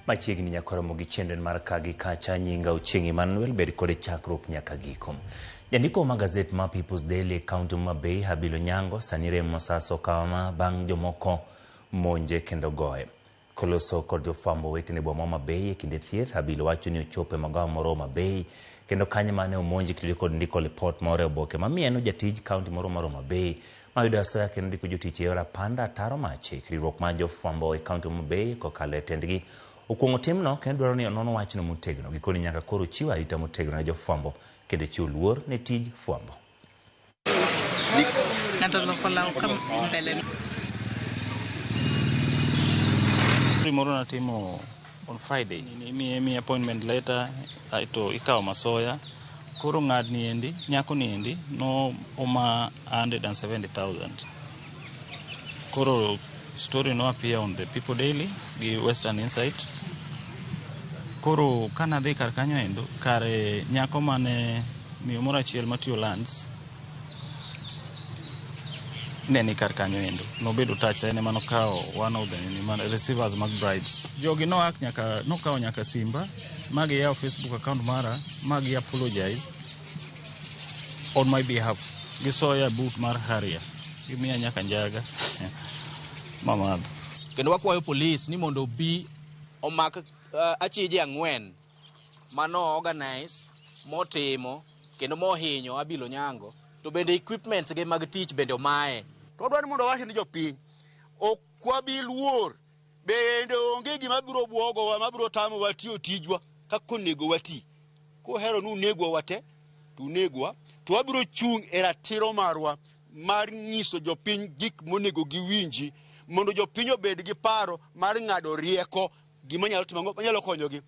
Machiegni nyaka romo gi chenro mar ka gi kacha nyinga Ochieng' Emmanuel bed kode chakruok nyaka giko. Jandiko ma gazet ma People's Daily e kaunti ma Homa Bay Habil Onyango sani remo saso kama bang' jomoko monje kendo goye. Koloso kod jofwambo wetene boma Homa Bay e kinde thieth, Habil wacho ni ochopo e magawa moro Homa Bay kendo kanyo mane omonje kitude kod ndiko lipot moro e oboke mamieno jatij kaunti moro mar Homa Bay mayudo asoya kendo ndiko jotich e yor apanda ataro mar chik. Riwruok mar jofwambo e kaunti Homa Bay kokalo e tendgi okuong'o timno kendo dwaro ni onon wachno motegno. Gikone nyaka koro chiw arita motegno ne jofwambo kendo chiwo luor ne tij fwambo. Ng'ato oloko law ka mbele. Moro natimo on Friday imiye imiye appointment letter aeto ikawo masoya koro ng'adni endi nyako ni endi no oma 170,000 koro story no appear on the People Daily gi Western Insight. Koro kanadhi kar kanyo endo kare nyako mane miyo moro achiel matiyo lands ne ni kar kanyo endo nobedo touch en ema nokawo one of the nini man, receivers mag bribes. Jogi noak nyaka nokawo nyaka simba ma giyawo Facebook account mara ma gi apologize on my behalf. Gisoya boot mar Harrier gimiya nyaka njaga mamadho. Kendo wakwayo polis ni mondo obi omak achije ang'wen mano organize motimo kendo mohinyo Habil Onyango to bende equipments ge mag tich bende omaye. To wadwaro ni mondo wawach ni jopiny ok wabi luor bende onge gima biro buogowa mabiro tamowa tiyo tijwa kaka onego wati. Kuhero ni unegwa wate to unegwa to wabiro chung' e ratiro marwa mar nyiso jopiny gik monego giwinji mondo jopiny obed gi paro mar ng'ado rieko gima nyalo timo manyalo konyogi.